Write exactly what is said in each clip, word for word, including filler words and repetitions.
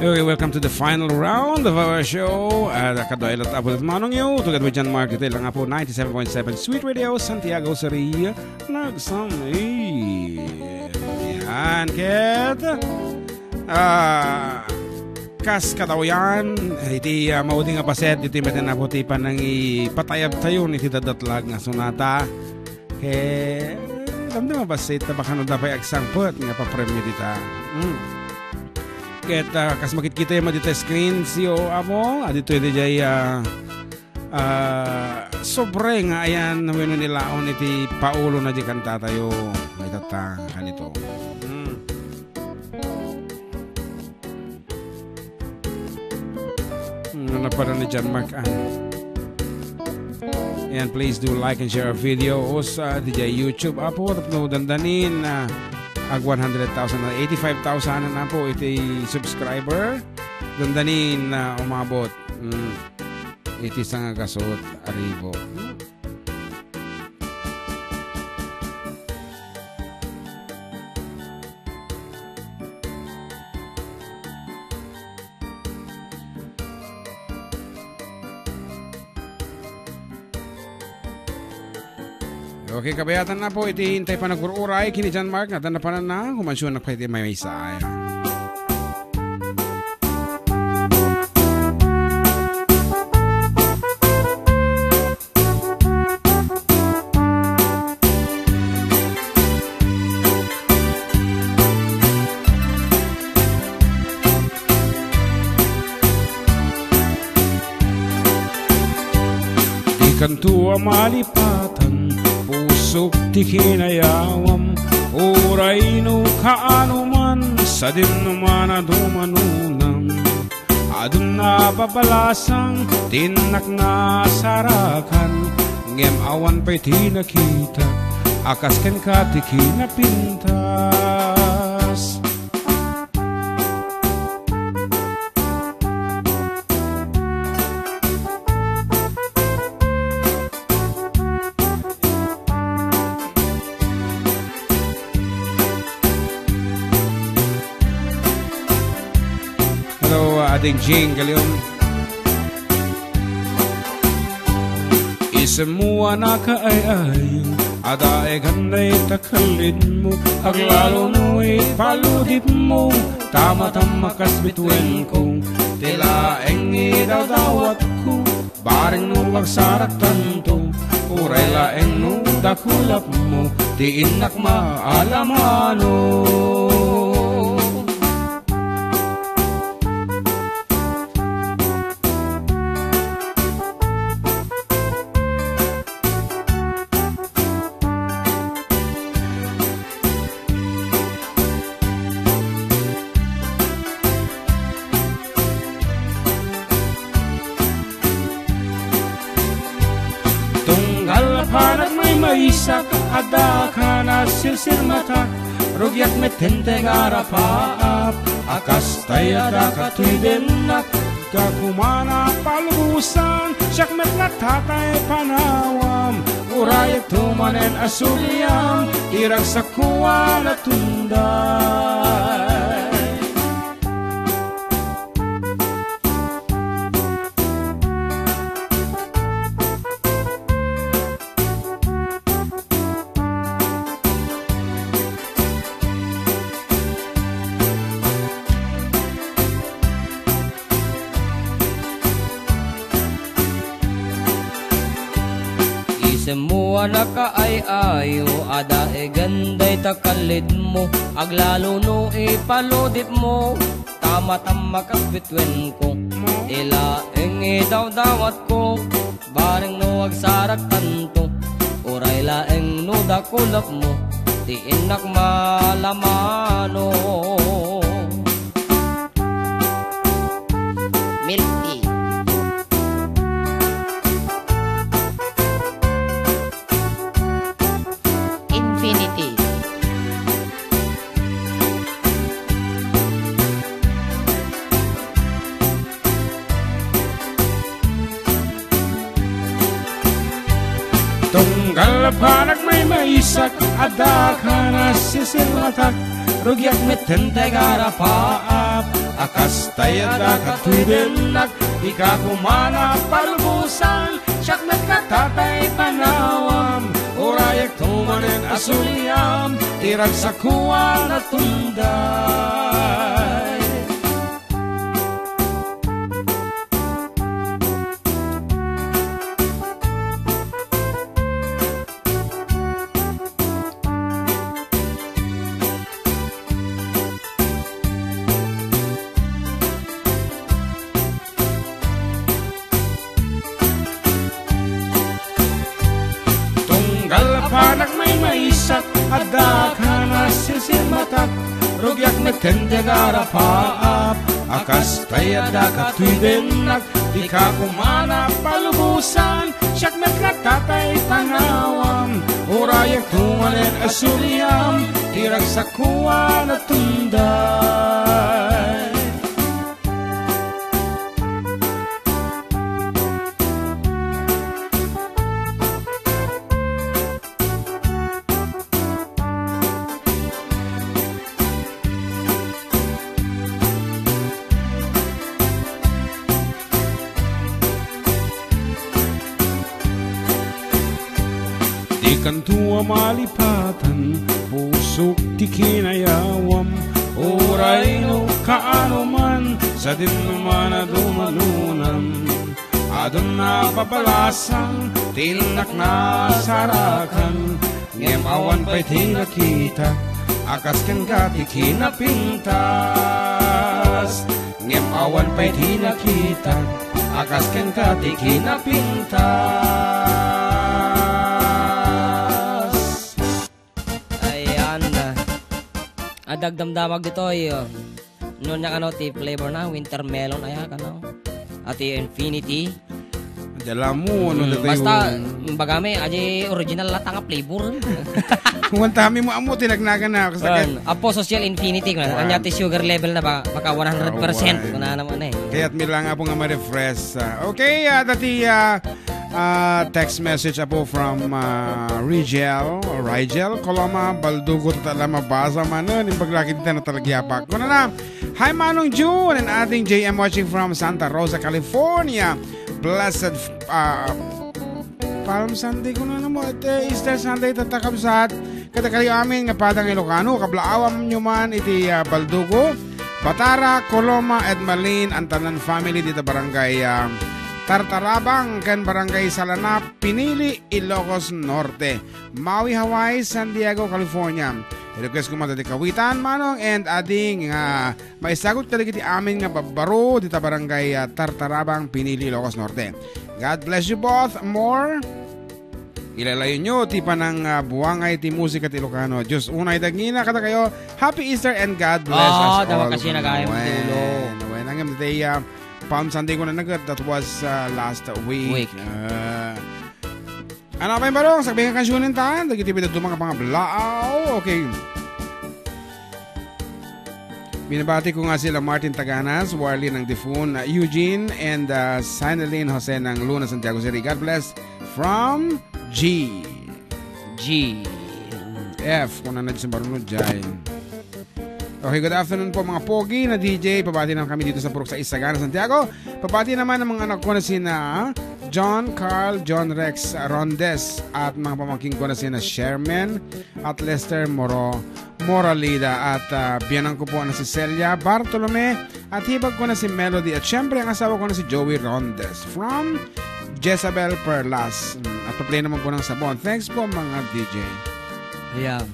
Okay, welcome to the final round of our show. At kadua latta Apo Manong Yo, together with John Mark, ditoy lang po ninety-seven point seven Sweet Radio, Santiago Seri, nagsami. Yan, ket, ah, kas kadawyan, iti, ah, maudi nga paset, iti meten na po ti panangipatayabtayon iti dadatlag nga sonata. Ket, damdama bassit, ta bakano da pay agsangpet nga papremyo dita. Mm. Ket, ah, kas makitkitayo met dita screen, si O, Apo, aditoy diay, ah, ah, sobre nga ayan wenno ni laon iti paulona diay kantatayo. Mayat ta, kanito. Mm. Mm, ano pala ni John Mark, ah? And please do like and share our videos, ah, diay YouTube, Apo, tapno dandanin, ah, ag one hundred thousand, eighty-five thousand na po iti subscriber. Dandanin, ah, umabot. Mm. Iti sangagasut a ribu. Okay, kabayatan na po iti intay panagur-uray ken ni John Mark, nga adda napananna, kumansiyon na pay iti maymaysa. Dikanto a malipatan, pusok ti kinayawam, uray no kaano man, sadin no man a dumanonam. Adun a babalasang ti innak nasarakan, ngem awan pay ti nakitak a kas kenka ti kinapintas. Hello, Ading Jing Galium. Isemmo a nakaay-ayo, adda egan dayta kallidmo, aglalo no ipaludipmo, ta matam a kas bituen ko, ti laeng idawdawatko. Bareng no agsaraktanto, uray laeng no dakulapmo, ti innak maalamano. Tunggal a panagmaymaysak, adda ka nasirsirmatak, rugiak met ti ngararapaap, a kasta adda ka ti dennak, Gapu man a palubosan, siak met nga tatay panawam. Urayek to manen a suliam, iragsakko a natunday. Isemmo a nakaay-ayo, adda egen dayta kallidmo, aglalo no ipaludipmo. Tama-tama kas bituen ko, ti laeng idawdawatko. Bareng no agsaraktanto, uray laeng no dakulapmo, ti innak maalamano. Milk tea. Infinity. Tunggal panagmaymaysak, adda ka nasisirmatak, rugiak met ti ngararapaap, a kas Tay adda katudennak, dika kumana palubosan, siak met nga tatay panawam, urayek tumanen a suliam, ti ragsakuan a tunday. Tunggal a panak maymaysak, adda kana sirsirmatak, rugiak met ken ti agarapaap, a kas tay adda katudennak, dika kumana palubosan, siak met nga tatay panawam, urayek tumanen a suliam, ti ragsakuan a tunday. Dikanto a malipatan, pusok ti kinayawam, uray no kaano man, sadino man a dumanonam. Adun a babalasan, ti innak nasarakan, ngem awan pay ti nakita, a kas kenka ti kinapintas. Ngem awan pay ti nakita, a kas kenka ti kinapintas. Ayan. Adda agdamdamag ditoy, oh. Nunyak ano ti flavor na, winter melon, aya, kano? Ati infinity. Dala mo, ano Mm, na tayo? Basta, bagami, adi original la tanga flavor. Kung ang tami mo, amo, tinagnagan na ako sa Ayan. Apo social infinity, kuna. Ayan. Anya ti sugar level na ba? Baka one hundred percent. Awan. Kuna naman eh. Kaya't mi lang nga po nga ma-refresh, ah. Okay, ah, dati, ah, ah, text message apo from, ah, Rigel, Rigel Coloma Baldugo, tata la mabasa man, eh, ning paglaki dita na talagyapak. Kuna na, "Hi, Manong June and Ading J M watching from Santa Rosa, California. Blessed, ah, Palm Sunday," kuna na mo, iti Easter Sunday, tatakabsat. Kada kayo amin nga padang Ilocano, kablaawam nyo man iti, ah, Baldugo, Patara, Coloma, Edmalin, ang tanan family dita barangay, ah, Tartarabang, ken barangay Salanap, Pinili, Ilocos Norte. Maui, Hawaii, San Diego, California. I-request ko man dati kawitan, Manong and Ading, nga maisagut kadagiti amin nga babbaro dita barangay, ah, Tartarabang, Pinili, Ilocos Norte. God bless you both more. Ilalayo nyo ti panang, ah, buangay ti musika ti Ilocano. Diyos unay dagingina kadakayo. Happy Easter and God bless Ah, us dawa all. Kasi nagayam Wen, dulo. Wen, ang M D, ah, Palm Sunday ko na nagad, that was, ah, last week. Week. Ah, ano pa yung barong? Sakbay nga kansyonen ta? Dagiti pida dumang pangablaaw. Okay. Binabati ko nga sila Martin Taganas, Warlin ng Difun, uh, Eugene, and, uh, Sinalyn Jose ng Luna, Santiago City. God bless from G. G. F, kung ano na sa marunod dyan. Okay, good afternoon po, mga pogi na D J. Pabati naman kami dito sa Purok sa Isagana, Santiago. Pabati naman ang mga anak ko na sina John Carl, John Rex Rondes, at mga pamangkin ko na sina Sherman at Lester Moro, Moralida, at, ah, biyanan ko po na si Celia Bartolome, at hibag ko na si Melody, at syempre ang asawa ko na si Joey Rondes from Jezabel Perlas. Mm, at pa-play naman po ng sabon. Thanks po, mga D J. Yeah.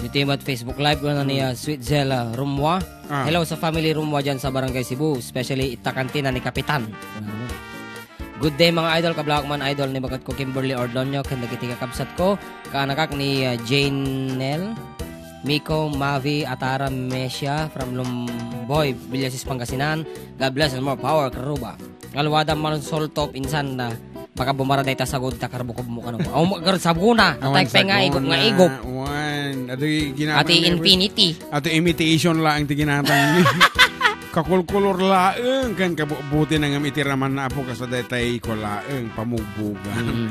Dito yung Facebook Live ko na ni, Mm. ah, Sweet Zella Rumwa. Ah. Hello sa family Rumwa dyan sa Barangay Cebu, especially ita kantina ni Kapitan. Good day, mga idol. Kablak man, idol, ni bagat ko Kimberly Ordonio, ken dagiti kakabsat ko, kaanakak ni, ah, Jane Nell, Miko, Mavi, Atara, Mesia, from Lumboy, Villasis, Pangasinan. God bless and more power, Karuba. Ngalwada man soltop, insan na, baka bumara dayta sagod ta karbukubmo kano. Aw, magar sabuna. Awan atay pay nga igop nga igop. Wan, ato ginamit. Ati infinity. Ato imitation laeng ti ginatang. Kakulkulor laeng, kan kabubuti na nga iti raman na apo, kasta daytay ko laeng, pamugbugan. Mm.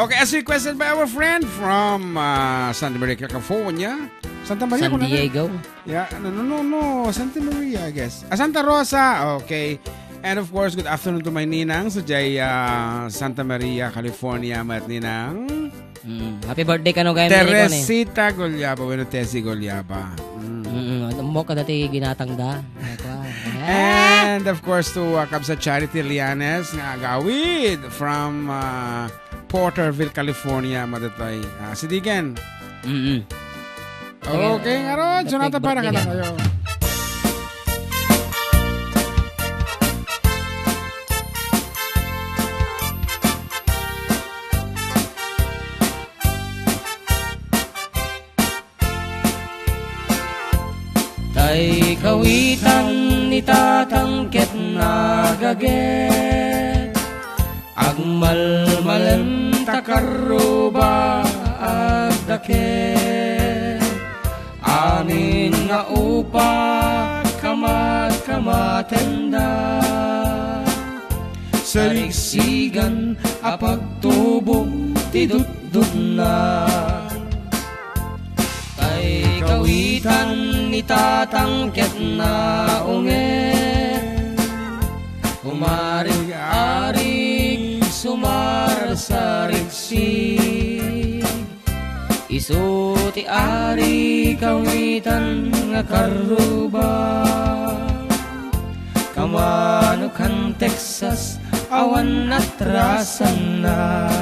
Okay, as requested by our friend from, ah, Santa Maria, California. Santa Maria, San kuna na. Diego. Yeah, no, no, no, no. Santa Maria, I guess. Ah, Santa Rosa. Okay. And of course, good afternoon to my ninang sa jay, ah, Santa Maria, California, met ninang. Mm. Happy birthday kano gayam ni Nicole, eh. Teresita Golyaba, bueno, Tessie Golyaba. Mm. Mm, ammok kadati ginatang da. Ako, ah. And of course to, uh, Kabsat Charity Lianes nga agawid from, uh, Porterville, California, madatoy. Ah, si Digen. Mm-mm. Okay, ngarud, sonata para kada kayo. Tay kawitan ni Tatang ket nagaget. Agmalmalem ta karruba agdaket. Amin nga upak kamat-kamatenda. Sarigsigan a pagtubog ti dutdutna. Tay kawitan ni Tatang ket naunget. Umarig-arig sumarsarigsig. Isu ti ari kawitan nga karruba. Kamano kan Texas awan atrasanna.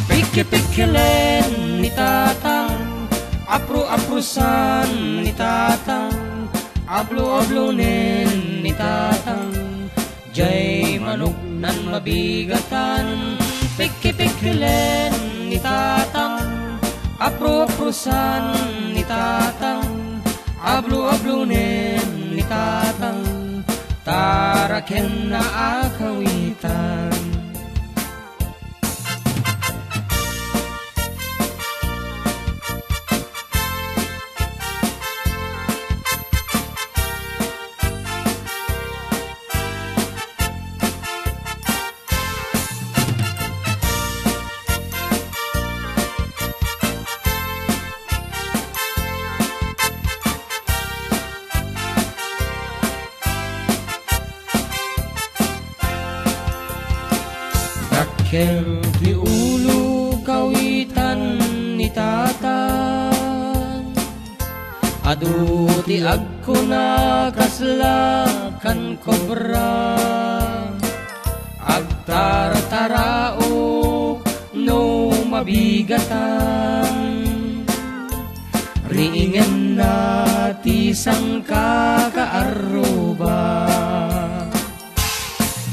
Pikki-pikkilen ni Tatang, apru-aprusan ni Tatang, ablu-ablunen ni Tatang, jay manok nan mabigatan. Pikki-pikkilen ni Tatang, apru-aprusan ni Tatang, ablu-ablunen ni Tatang, tarakenna a kawitan. Dakkel ti ulo kawitan ni Tatang. Adu ti agkuna kasla kan kobra. Agtartaraok no mabigatan. Riingenna ti sangkakaarruba.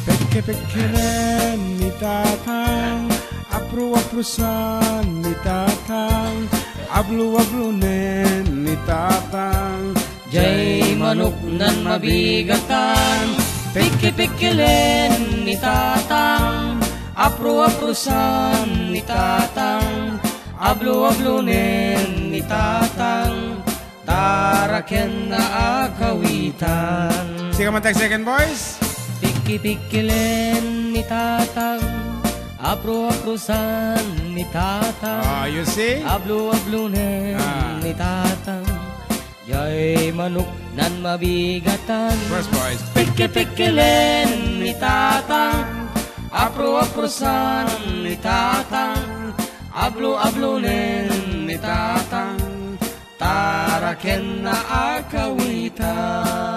Pekke-pekkelen ni Tatang, apru-aprusan ni Tatang, ablu-ablunen ni Tatang. Jay manok nan mabigatan, pikki-pikkilen ni Tatang, apru-aprusan ni Tatang, ablu-ablunen ni Tatang, tarakenna a kawitan. Sika man, tag second voice. Pikki-pikkilen ni Tatang, apru-aprusan ni Tatang. Ah, you see? Ablu-ablunen Ah. ni Tatang. Jay manok nan mabigatan. First voice. Pikki-pikkilen ni Tatang, apru-aprusan ni Tatang, ablu-ablunen ni Tatang, tarakenna a kawitan.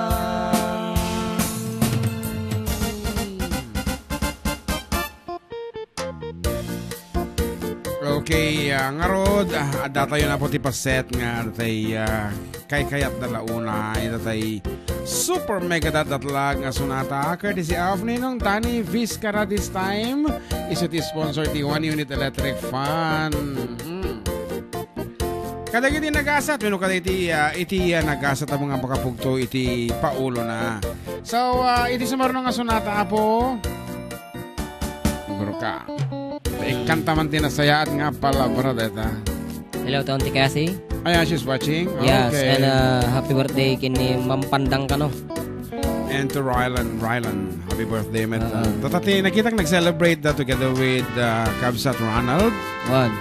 Okay, ah, ngarud, ah, adda tayo na po ti paset nga tay, ah, kaykayat da la una, ita tay super mega datdatlag nga sonata, courtesy of Ninong Danny Vizcara this time. Isu ti sponsor ti One Unit Electric Fan. Mm. Kadagiti nagasat, wenno kadagiti, ah, iti, ah, nagasat a mga makapugto iti paulona. So, ah, iti sumaruno nga sonata, Apo, Broka. Ikkanta man ti nasayaat nga palabra dayta. Hello to Auntie Cassie. Ayan, she's watching. Yes, Okay. and, uh, happy birthday ken ni Ma'am Pandang kano. And to Rylan. Rylan, happy birthday, met. Oo. Uh, tata ti nakitak nag-celebrate da together with, uh, Kabsat Ronald. Wan.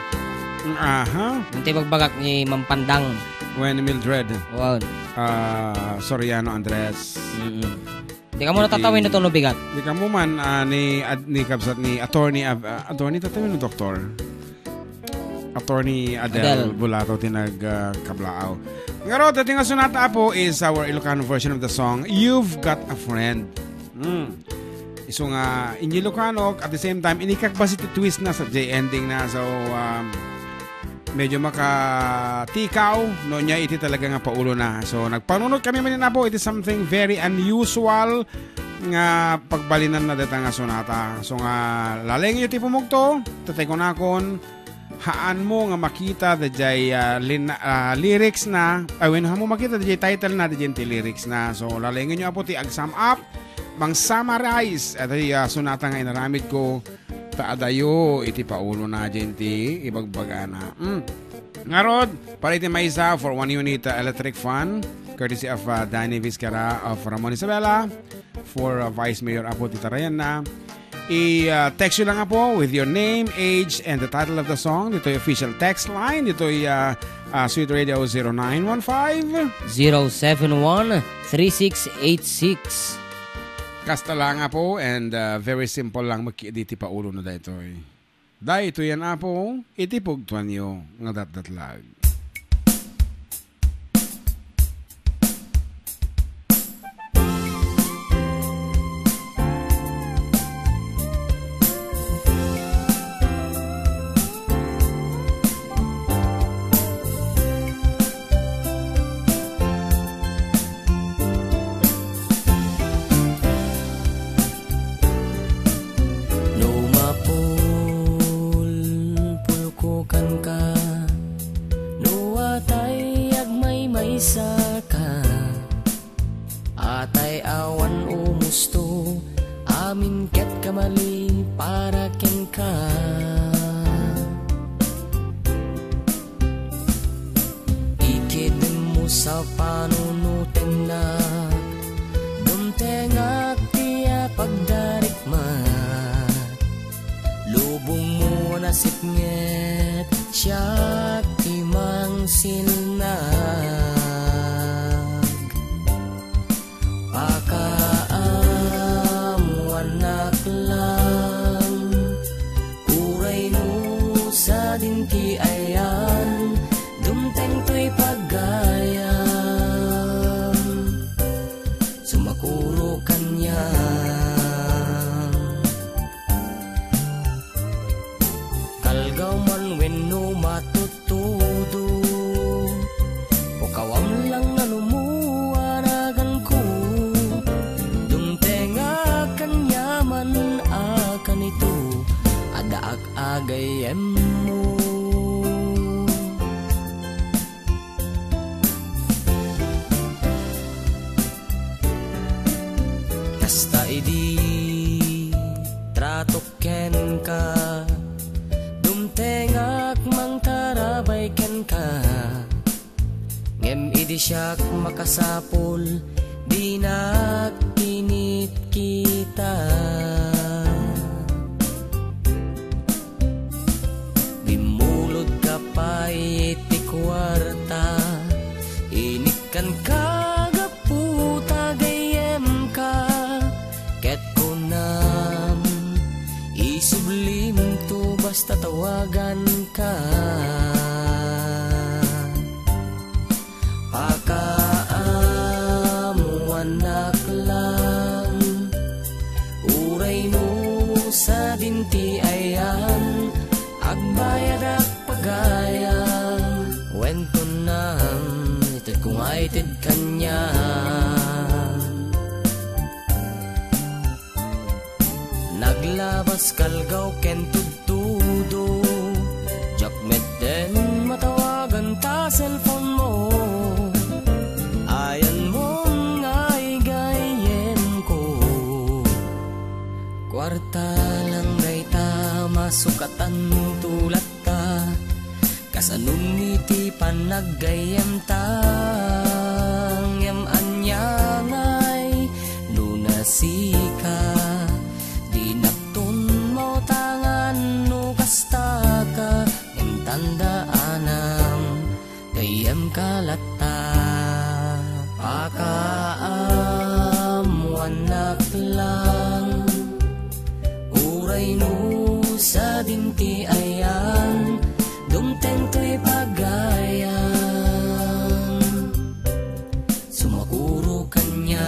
Aha. Iti bagbagak ni Mampandang. Wen Mildred. Wow. Ah, Soriano Andres. Mm-mm. Di kamo natatawin ito no bigat. Di kamo man, ah, ni, ad-, ni kabsat ni attorney, ah, ah, attorney tatawin no doktor. Attorney Adel Adel. Bulato ti nag, ah, kablaaw. Ngarud, iti nga sunata, Apo, is our Ilocano version of the song, You've Got a Friend. Hmm. Isu nga, in Ilocano, at the same time, inikakbas iti twist na sa J ending na. So, um, medyo makatikaw, no, niya iti talaga nga paulo na. So, nagpanunot kami man, Apo, it is something very unusual nga pagbalinan na deta nga sunata. So nga, lalengyo ti pumugto, tatay kunakon, haan mo nga makita dayjay, ah, lin-, ah, lyrics na, ay, wenno haan mo makita dayjay title na, dayjay ti lyrics na. So, lalengyo, Apo, ti ag-sum up, mang-summarize, iti, ah, sunata nga inaramid ko, ta adayo iti paulo na dayjay ti ibagbagana. Mm. Ngarud, para iti maysa for one unit, uh, electric fan, courtesy of, uh, Danny Vizcarra of Ramon Isabela, for, uh, Vice Mayor Apo ti tarayanna. I, uh, text you lang, Apo, with your name, age, and the title of the song. Ditoy official text line. Ditoy, uh, uh, Sweet Radio zero nine one five. Zero seven one three six eight six. Kasta lang, Apo, and, uh, very simple lang, maki-, diti paulo na daytoy. Daytoy yan, Apo, iti pugtoanyo nga datdatlag. No mapulpulko kenka, no atay agmaymaysaka, atay awan umusto, amin ket kamali para kenka. Ikedemmo sa panunotennak, dumtengak ti apagdarikmat. Lubongmo a nasipnget, siak ti mangsilnag. Pakaamuannak lang, uray no sadin ti ayan, dumteng toy paggayam, sumakuro kaniak. Kalgaw man wenno matut- tudo. Ukawam lang nga numuanaganko. Dumtengak aniaman a kanito, addaak a gayyemmo. Kasta idi tratok kenka, dumtengak mangtarabay kenka. Ngem idi siak makasapul, dinak kinitkita. Bimmulodka pay iti kuarta, inikkanka gapu ta gayyemka, ket kunam, isublimto basta tawaganka. Pakaamuannak lang, uray no sadin ti ayan, agbayadak pagayam. Wen kunam, ited ko nga ited kaniak. Naglabas kalgaw ken tudtudo, diak metten matawagan ta cellphone mo. Ayanmon nga igayyemko. Kuarta lang dayta, masukatanto latta. Kasanon iti panaggayyemta, ngem ania ngay no nasika? Dinakton mautangan no kastaka, ngem tanda Ayan, dumteng toy pagayan. Sumakuro kaniak.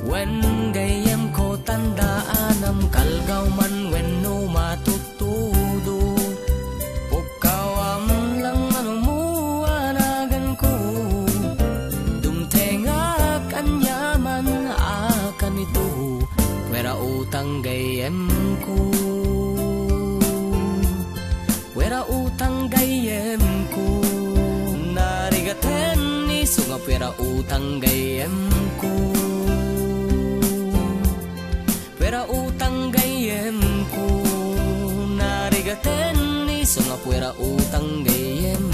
Wen gayyemko, tandaanam, kalgaw man wenno matuttudo. Pukkawam lang no ania naganko. Dumtengak aniaman a kanito. Puera utang gayyemko. Puera utang gayyemko. Narigaten isu nga puera utang gayyemko. Puera utang gayyemko. Narigaten isu nga puera utang gayyem.